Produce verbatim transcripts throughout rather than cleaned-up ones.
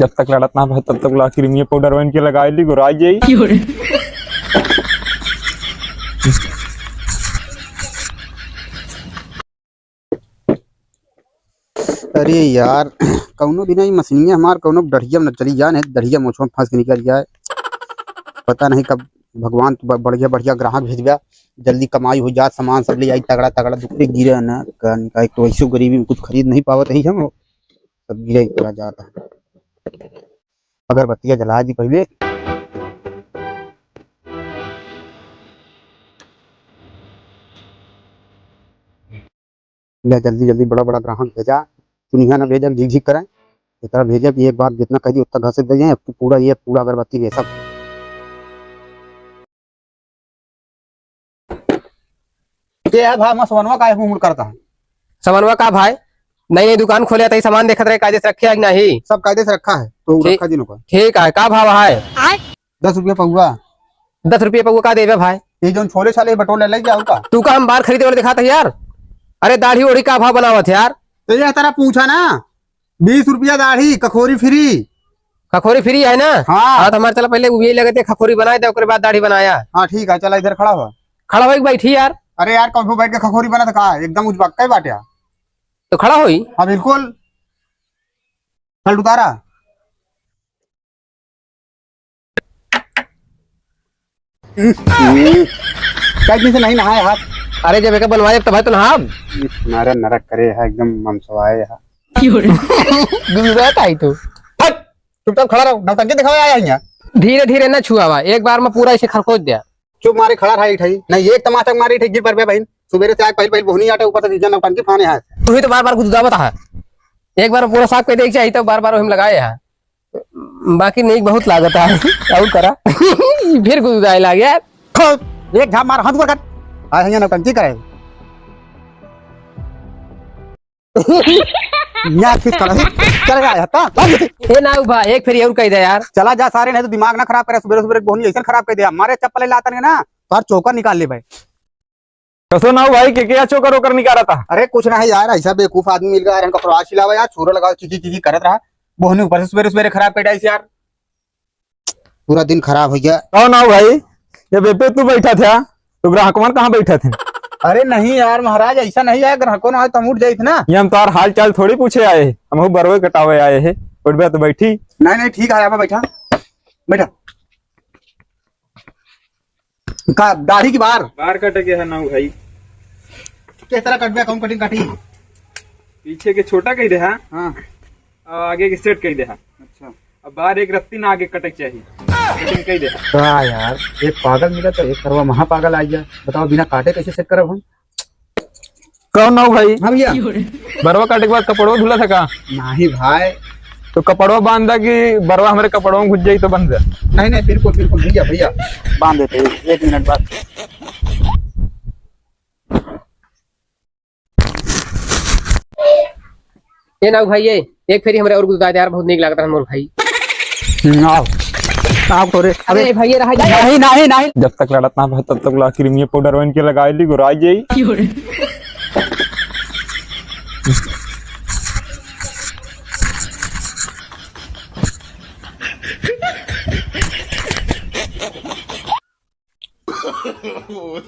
जब तक लड़त ना भा, तब तक ला क्रीमिया पाउडर वैन के लगाए ली, गोराई जाई। अरे यार, कौनो दिन ई मशीनिया हमार कौनो डढ़िया में न चली जाए, नहीं डढ़िया मोछवा में फंस के निकल जाए। पता नहीं कब भगवान तो ब-, बढ़िया बढ़िया ग्राहक भेजबा, जल्दी कमाई हो जात, सामान सब ले आई तगड़ा तगड़ा, दुखरे गिरे ना, का निकाय, तो ऐसे गरीबी में कुछ खरीद नहीं पावत ही हम, सब गिरे इतना जाता है। अगरबत्तियाँ जला दी पहले। ले जल्दी जल्दी बड़ा बड़ा ग्राहक भेजा, चुनिया ना भेजा, झिक झिक करें। इतना भेजा कि एक बार जितना कह दी उतना घर से दे जाए, पूरा ये पूरा अगरबत्ती ये सब। के है भाई, मैं समनवा का मुंह मुड़ करता है। समनवा का भाई? नहीं, नहीं, दुकान खोले, तई सामान देखत रहे, कायदे से रखे है कि नहीं? सब कायदे से रखा है, तो ठीक। रखा जिनो का। ठीक है, का भाव है? दस रुपया पौवा। दस रुपया पौवा का देबे भाई? ये जौन छोले छाले बटोले ले जाओ का? तू का हम बार खरीदे वाले दिखाता है यार? अरे दाढ़ी ओढ़ी का भाव बनावत है यार? तो ये तरह पूछा ना, बीस रुपया दाढ़ी, कखोरी फ्री। कखोरी फ्री है ना? हाँ। हाँ, तो हमारे चला पहले वो ये लगे थे, कखोरी बनाए दे, ओकरे बाद दाढ़ी बनाया। हाँ, ठीक है, चला इधर खड़ा हो। खड़ा होई के बैठी यार। अरे यार, कौन बैठ के खखोरी बनत का? एकदम उजबक्का ही बाटे। तो खड़ा होई। हाँ, बिल्कुल। चल उतारा। कई दिन से नहीं नहाए हाथ। अरे, जब एक बनवाए तब तो नहाब। हमारा नरक करे है, एकदम मंसवाए है। गुदगुदात आई तू। हट, चुपचाप खड़ा रहो, नौटंकी दिखावे आया है यहाँ। धीरे धीरे ना छुआवा, एक बार में पूरा इसे खरखोच दिया। चुप मारे खड़ा रहा इठाई, नहीं एक तमाचा मारे इठाई गिर पर बे बहन। सुबेरे से आके पहले पहले बोहनी आटा ऊपर से दीजा नौटंकी फाने है। तू ही तो बार बार गुदगुदावत है, एक बार पूरा साफ कर दे के चाहिए तो बार बार हम लगाए है। बाकी नहीं बहुत लागत है। और करा। फिर गुदगुदाए लाग यार। खो, एक झाप मार हाथ ऊपर कर। आए हैं यहाँ नौटंकी करे। यहाँ किस तरह से चले आया था? ए ना उभा, एक फेरी और कह दे यार। चला जा सारे, नहीं तो दिमाग ना खराब करे। सुबेरे सुबेरे बोहनी ऐसे खराब कर दिया, मारे चप्पल लाता नहीं ना, तो हर चोकर निकाल ले भाई। कसो ना हो भाई, के, के या चोकर ओकर निकाला था? अरे कुछ नहीं यार, ऐसा बेवकूफ आदमी मिल गया यार, हमका फ्रॉड सिलावा यार, छोरा लगा चिकी चिकी करत रहा, बोहनी ऊपर से सुबेरे सुबेरे खराब कर डाइस यार। पूरा दिन खराब हो गया। कौन आओ भाई, ये बेपे तू बैठा था, तो ग्राहक मन कहाँ बैठा थे? अरे नहीं यार महाराज, ऐसा नहीं है, ग्राहकों ना आए तो हम उठ जाए थे ना। ये हम तार हाल चाल थोड़ी पूछे आए हैं, हम बरवे कटावे आए हैं। उठ बे तो बैठी। नहीं नहीं ठीक है, आप बैठा, बैठा। का दाढ़ी की बार? बार कटे के है ना भाई। किस तरह कटबे, कौन कटिंग काटी? पीछे के छोटा कही दे, हाँ। हाँ। और आगे के सेट कही दे, हाँ। अच्छा। अब बार एक रत्ती ना आगे कटे के चाहिए। कटिंग कही दे। का यार, एक पागल मिला तो एक करवा महा पागल आ गया। बताओ बिना काटे कैसे सेट करब हम? कौन हो भाई? हाँ भैया। बरवा काटे के बाद कपड़वा धुला था का? नहीं भाई। तो कपड़वा बांधा कि बरवा हमरे कपड़वा में घुस जाई तो बंध जा। नहीं, नहीं, बिल्कुल, बिल्कुल भैया, भैया, बांध देते हैं, एक मिनट बाद। ए नाऊ भाई, ए, एक फेरी हमरे और गुदगुदा दे यार, बहुत नीक लागत रहन मोर भाई। हम्म, आओ। आओ तो रे। अबे अरे भाई, ये रहा। नहीं, नहीं, नहीं। जब तक लड़त ना भा, तब तक ला क्रीमिया पाउडर वैन के लगाए ली, गोराई जाई।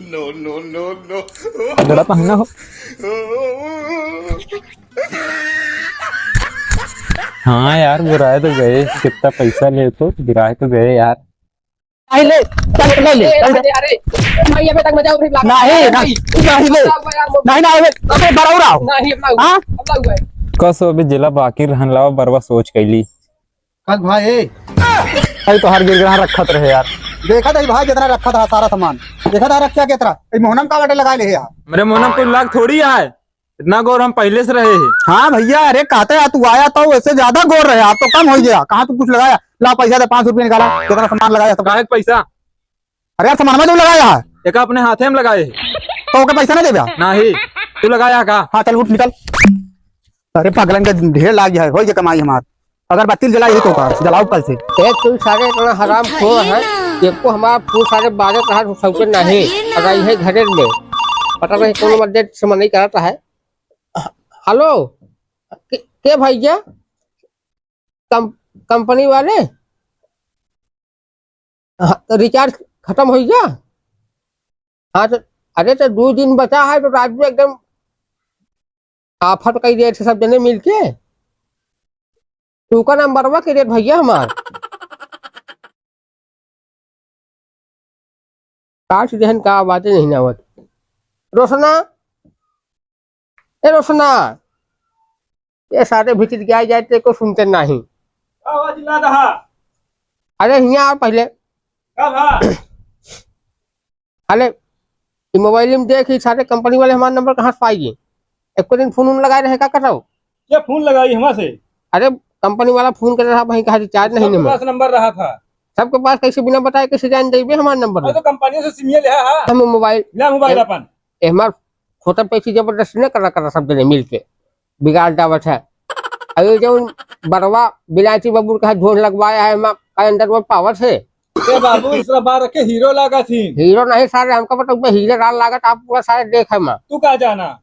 No, no, no, no। लड़त ना हो। हाँ यार, गिराए तो गए, कितना पैसा ले तो गिराए तो गए यार। नहीं ले, चल, ले ले, ए, चल। अरे, अरे, भाई, अबे तक मजा उठे, नहीं, नहीं, नहीं, नहीं ले। मजा हुआ यार, नहीं, नहीं, अबे, अबे, बड़ा हो रहा हो। नहीं, अब ना हुआ, हाँ? अब ना हुआ है। कस अबे जिला बाकी रहन लावा, बरवा सोच कैली। कस भाई, ए। भाई, तो हर गिरगिरा रखत रहे यार। देखा था भाई, जितना रखा था सारा सामान, देखा था रखा कितना, ए, मोहनम का बाटे लगा ले यार। मेरे मोहनम कोई लाग थोड़ी आए। इतना गोर हम पहले से रहे हैं। हाँ भैया, अरे कहते यार, तू आया तो वैसे ज्यादा गोर रहे, आप तो कम हो गया। कहाँ तू कुछ लगाया? ला पैसा दे, पाँच सौ रुपया निकाला, कितना सामान लगाया सब। काहे के पैसा? अरे यार, सामान में तू लगाया है। एक अपने हाथे में लगाए है। तो ओके पैसा ना देबे? नहीं, तू लगाया है का? हाँ, चल उठ निकल। अरे पगलन के ढेर लाग गया है, होई के कमाई हमार। अगरबत्ती जला यही तो का, जलाओ कल से। ए, तू सारे इतना हराम खोर है, एको हमार फूल सारे बाजत रहा, तू सबके नहीं, अगर यही घरे में, पता नहीं कौन मर्दे से मन नहीं करता है। हेलो, के, के भैया? कम, कंपनी वाले? हाँ, तो रिचार्ज खतम होइ गया? हाँ, तो अरे, तो दो दिन बचा है, तो राजू एकदम आफत कइ देत है सब जने मिलके। तू का नंबरवा के देत भइया हमार। काट देहन का आवाजे नहीं ना आवत। रोशना, ए रोशना, ये सारे भीतर के आ जाए, तेरे को सुनते नहीं। का आवाज ला रहा? अरे, हियाँ आ पहले। का भा? अरे, ई मोबाइल में देख, ई सारे कंपनी वाले हमार नंबर कहाँ से पाई गए? एको दिन फोन उन लगाए रहे का कटाओ? क्या फोन लगाई हमार से? अरे, कंपनी वाला फोन कर रहा भाई, कहा रिचार्ज नहीं सबके नंबर। पास नंबर रहा था। सबके पास कैसे बिना बताए कैसे जान जाइबे हमार नंबर? अरे, तो कंपनी से सिम ये लिया है। हम मोबाइल ले मोबाइल ए-, अपन। ए, हमार छोटा पैसी जबरदस्ती न करा, करा सब जने मिल के बिगाड़ डावत है। अरे, जौन बड़वा बिलायती बबुर का झोल लगवाया है, हमार अंदर वो पावर से। ए बाबू, इस बार रखे हीरो लागा थी। हीरो नहीं सारे, हमका पता, ऊपर हीरे लाल लागत, आप पूरा सारे देखे मा। तू का जाना?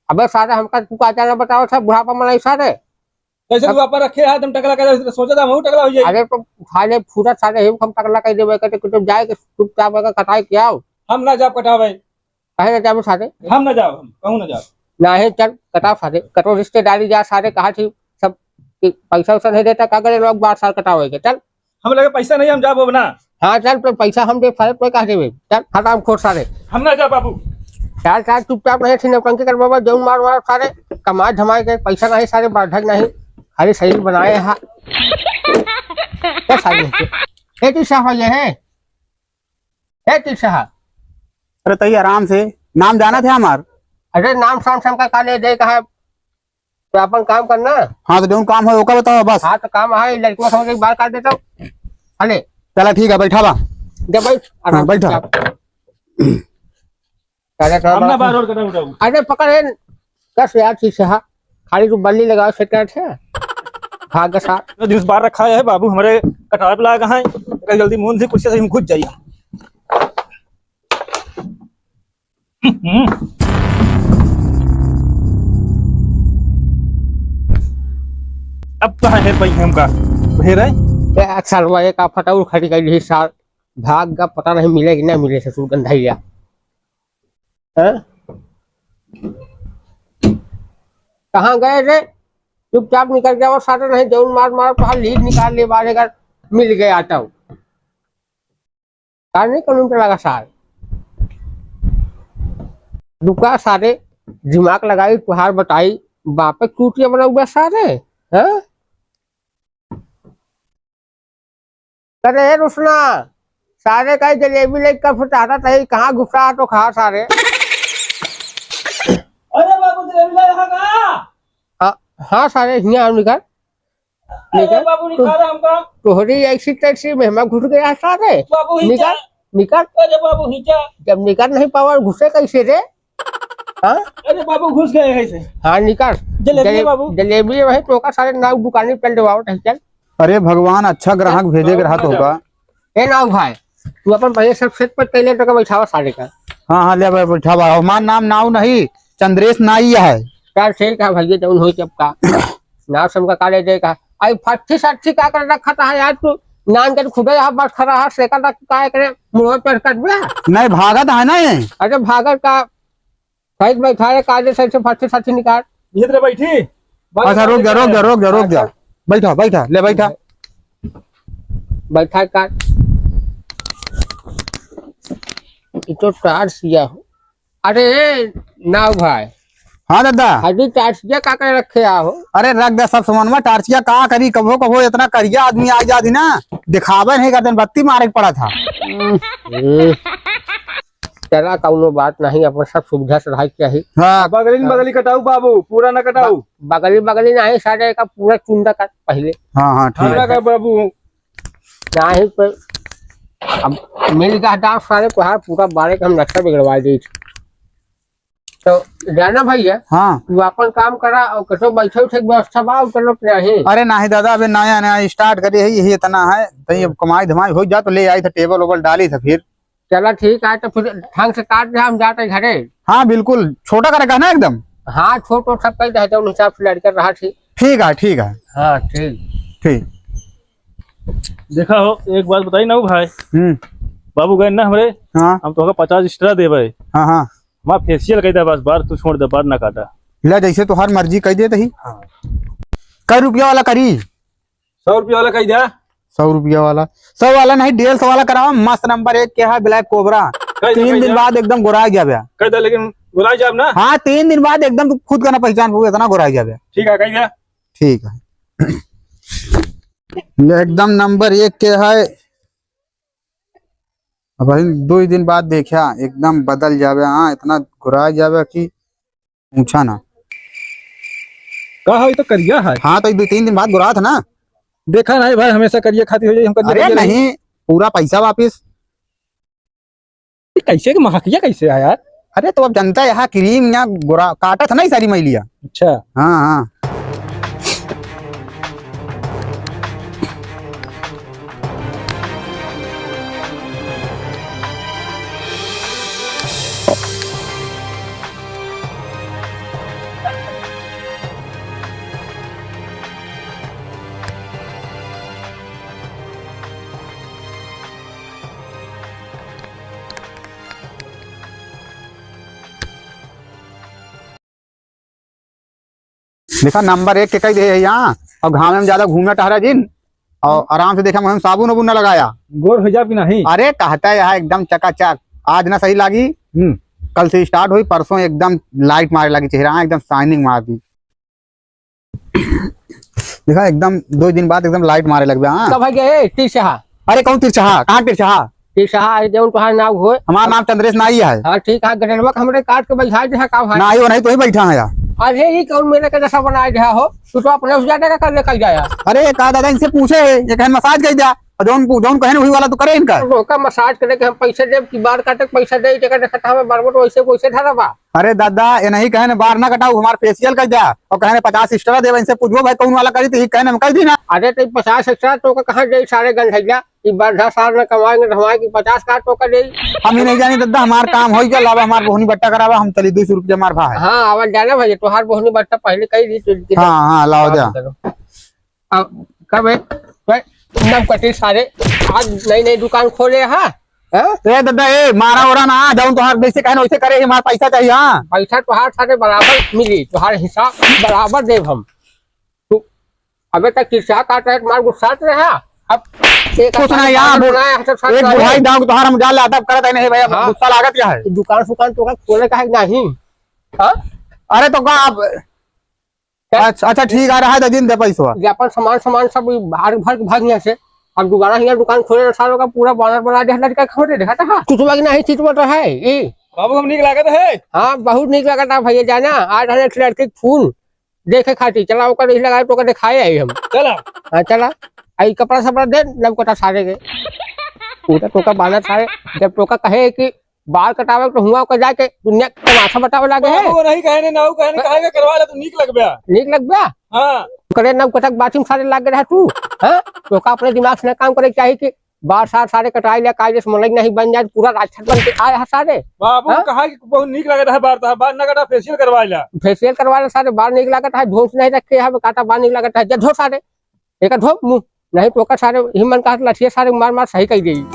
अबे सारे, हमका तू का जाना बताओ, सब बुढ़ापा में नहीं सारे। कैसे अब तू आपा रखे हाथ, हम टकला कर सोचा था, हम टकला हो जाए। अरे तो उठा ले, पूरा सारे हम टकला कर देवे, कहते कि तुम जाए के चुपचाप अगर कटाई के आओ। हम ना जाब कटावे। काहे ना जाबो सारे? हम ना जाब, हम कहूँ ना जाब। नाही चल, कटाओ सारे, कटो रिश्तेदारी जा सारे, कहा थी सब कि पैसा वैसा नहीं देता, का करे लोग बार साल कटावे के, चल। हम लगे पैसा नहीं, हम जाब अब ना। हाँ चल, तो पैसा हम दे सारे, कोई कहा देवे, चल हराम खोर सारे। हम ना जाब बाबू। चल चल, चुपचाप रहे, थी नौटंकी कर बाबा, जौन मार मार सारे, कमाए धमाए के पैसा नहीं सारे, बाधक नहीं, खाली शरीर बनाए हा। क्या सारे? ए तू साहब ये है? ए, किस साहब? अरे, तई आराम से, नाम जाना थे हमार? अरे, नाम साम से हमका का ले दे, कहा, तो अपन काम करना। हाँ, तो जौन काम है, ओका बताओ बस। हाँ, तो काम है, लड़कियों समझ के बाल काट देता हूँ। अरे। चला, ठीक है, बैठा बा। जब बैठ, आराम हाँ, बैठा। से। अरे, हम ना बार और कटा उठाऊ। अरे, पकड़, ए, कस यार, ठीक से, हाँ। खाली तू बल्ली लगाओ, सेट है। भाग के साथ। तो जिस बार रखा है बाबू, हमारे कटार पे लगा है, कल जल्दी मुंह से कुर्सी से हम खुद जाइए। अब कहाँ है भाई हमका? भेर है? ए, सालवा एक आ फटाउर खड़ी गई रही साल। भाग का पता नहीं मिले कि ना मिले ससुर गंधाइया। हैं? कहाँ गए रे? चुपचाप निकल जाओ सारे, नहीं जौन मार मार तो लीड निकाल ले बाहर अगर मिल गया तो। का नहीं कानून पे लगा सारे? रुका सारे, दिमाग लगाई, तुहार बताई, बापे चूतिया बना हुआ सारे, हैं? अरे रोशना, सारे का जलेबी लेके कब से चाहता था, कहाँ घुसा तो खा सारे। अरे बाबू, जलेबी ला यहाँ का? हाँ, हाँ सारे, हियाँ आओ निकल। अरे निकल। बाबू, तू निकाल हमका। तोहरी ऐसी तैसी में हम घुस गया सारे। बाबू, हिंचा। निकल, निकल। अरे बाबू, हिंचा। जब निकल नहीं पावा, घुसे कैसे रे? हाँ? अरे बाबू, घुस गए कैसे? हाँ, निकल। जलेबी जले-, बाबू। जलेबी वही तो का सारे नाव दुकानी पे डवाओ, नहीं चल। अरे भगवान, अच्छा ग्राहक भेजे के रहा तो का। ए नाव भाई, तू अपन पहले सब सेट पर पहले तो का बैठावा सारे का। हाँ, हाँ, ले भाई, बैठावा। हमार नाम नाव नहीं, चंद्रेश नाई है। यार, सेल का भैया, जौन होई तब का। नाव से हमका का ले दे का। आई फट्ठी सट्ठी का कर रखा था यार तू? नान के खुदे यहाँ बस खड़ा है, सेकंड तक का करे, मुंह पर कर दिया। नहीं, भागत है ना ये। अरे भागत का, सही बैठा है, कायदे से, से फट्ठी सट्ठी निकाल। इधर बैठी। अच्छा, रुक जा, रुक जा, रुक जा, रुक जा। अच्छा। बैठा, बैठा, ले बैठा। बैठा का? ये तो टार्च सिया हो। अरे, नाव भाई। हाँ दादा। हड्डी टार्चिया का करे रखे आ हो? अरे रख दे सब सामान में, टार्चिया का करी, कभो कभो इतना करिया आदमी आ जाती ना, दिखावे नहीं करते, बत्ती मारे के पड़ा था। हम्म। चला कौनो बात नहीं, अपन सब सुविधा से रहे के चाही। हाँ। बगली न बगली कटाऊ बाबू, पूरा न कटाऊ। ब-, बगली बगली नहीं सारे का पूरा चुंदा काट पहले। हाँ, हाँ, ठीक पूरा है। का बाबू। नहीं पे अब मिल गया डांस सारे को, हाँ, पूरा बारे का हम नक्शा बिगड़वा दी। तो जाना भैया, हाँ। तू अपन काम करा और कसो बैठे उठे के व्यवस्था बा, और करो क्या है? अरे नाही दादा, अबे नया नया स्टार्ट करे है, यही इतना है। तो ये कमाई धमाई हो जा तो ले आई था, टेबल ओबल डाली था फिर। चला ठीक है, तो फिर ढंग से काट दे, हम जाते घरे। हाँ बिल्कुल, छोटा करे का ना एकदम। हाँ, छोट वोट सब कही देते, उन हिसाब से लड़के रहा ठीक। ठीक है, ठीक है। हाँ, ठीक। ठीक। देखा हो, एक बात बताई ना हो भाई। हम्म। बाबू गए ना हमरे, हाँ। हम तोहका पचास extra देबे। हाँ, हाँ। हमार facial कइ दे बस, बार तू छोड़ दे, बार ना काटा। ले, जैसे तोहार मर्जी कइ दे तही। हाँ। कै रुपया वाला करी? सौ रुपया वाला कइ दे। सौ रुपया वाला? सौ वाला नहीं, डेढ़ सौ वाला करावा, मस्त number एक के है Black Cobra। कइ दे, तीन कइ दिन दे। बाद एकदम गोराइ जाबे। कइ दे, लेकिन गोराइ जाब ना? हाँ, तीन दिन बाद एकदम तू खुद का ना पहचान पाबे, इतना गोराइ जाबे। ठीक है, कइ दे। ठीक है। ले, एकदम number एक के है। अब भाई, दो ही दिन बाद देखा, एकदम बदल जाबे। हाँ, इतना गोराइ जाबे कि पूछा ना। का हो, ई तो करिया है। हाँ, तो ई दो तीन दिन बाद गोरात है ना। देखा नहीं भाई, हमेशा करिया खातिर हो जाई, हम करिया अरे करिया रही। नहीं, पूरा पैसा वापिस। ई कैसे के महकिया कैसे है यार? अरे तो अब जनता है, यहाँ cream यहाँ गोरा काटत है ना, ई सारी मैलिया। अच्छा। हाँ, हाँ। देखा, number एक के कहि दे है यहाँ, और घामे में ज्यादा घूमे टहरा जिन, और आराम से देखा, मुँह में साबुन उबुन ना लगाया। गोर हो जाब कि नहीं? अरे, कहता है यहाँ एकदम चकाचक, आज ना सही लागी, हम्म। कल से start हुई, परसों एकदम light मारे लागी चेहरा, हाँ, एकदम shining मार दी। देखा, एकदम दो दिन बाद एकदम light मारे लगबे, हाँ। कब है ये तिरछा? अरे, कौन तिरछा? कहाँ तिरछा? तिरछा है, जौन तोहार नाव होय। हमार नाम चंद्रेश नाई है। हाँ, ठीक है, गडनवा के हमरे काट के बैठा दे है, का भाई? नाई, वो नहीं, तो ही बैठा है यार। अरे, ये कौन मेरे के जैसा बनाए दे हो? तू तो अपने उस जाने का कर ले, कर जाया। अरे, का दादा, इनसे पूछे, ये कहेन massage कइ द्या, और जौन, जौन कहेन वही वाला तो करे इनका। तो का massage करे के हम पैसे देब कि बार काटे के पैसे दे, जेकर देखत हमें बार बार वैसे वैसे धरा बा। अरे दादा, ये नहीं कहे न, बार ना कटाऊ, हमार facial कइ द्या। और कहे न पचास extra देबे, इनसे पूछबो भाई कौन वाला करी, तो ये कहे न हम कहि दी ना। अरे तो पचास extra तोका कहाँ दे सारे गंधैया, ई बरधा सार न कमाएंगे धमाएंगे, पचास का तोका दे। हम ही नहीं जानी दादा, हमार काम होइ गया, लावा हमार बोहनी बट्टा करावा, हम चली दो सौ रुपया हमार भा है। हाँ, आवाज जाना भाई, तोहार बोहनी बट्टा पहले कही दी, तो हाँ, हाँ, लावा द्या। अब कब है? भाई, नव कटी सारे, आज नई नई दुकान खोले हा, हैं? ए दादा, ए, मारा ओरा ना, जौन तोहार जैसे कहे ना वैसे करे, हमार पैसा चाहिए, हाँ। पैसा तोहार सारे बराबर मिली, तोहार हिसाब बराबर देब हम। तू अबे तक किरचा काट रहे, तुम्हार गुस्सा रहा। अब एक कुछ ना यार, बनाया है, सब साथ एक वाले। बुढ़ाई दाव तोहार हम जान ले, अदब करत है नहीं भैया, हाँ। गुस्सा लागत क्या है? दुकान सुकान तोका खोले का है कि नहीं? हाँ? अरे तो का आप क्या? अच्छा, अच्छा, ठीक आ रहा है, तो दिन दे पैसवा। ये अपन सामान, सामान सब भार भर के भाग यहाँ से। अब दोबारा यहाँ दुकान खोले, सालों का पूरा banner बना दे, लड़का खोले, देखा था? कुछ बाकी नहीं, चीज बता है, ई। बाबू, हम नीक लागत है। हाँ, बहुत नीक लागत है भैया, जाना, आज हमें एक लड़की के फूल देखे खातिर, चला, ओकर नहीं लगाए, तो ओकर दिखाए आई हम। चला। हाँ, चला। आई कपड़ा सपड़ा दे, नव कटा सारे के। पूरा तोका बांधत सारे, जब तोका कहे कि बाल कटावे तो हुआ ओकर जाके दुनिया के तमाशा बतावे लागे है। वो नहीं कहे ने, ना वो कहे ने, कहे के करवा ले तो नीक लगबे। नीक लगबे? हाँ। करे नव कटक बाथरूम सारे लाग रहा तू, हाँ? तोका अपने दिमाग से ना काम करे के चाही कि बार सार सारे कटाई ले, कायदे से मनई नहीं बन जाए, पूरा राक्षस बन के आए है सारे। बाबू, हाँ? कहा कि बहुत नीक लगत है बार, तो बार ना कटा, facial करवा ला। Facial करवा ला सारे, बार नीक लगत है, धोस नहीं रखे है, काटा बार नीक लगत है, जा धो सारे, एक धो मुंह, नहीं तो ओकर सारे ही मन का लठिया सारे मार मार सही कर देई।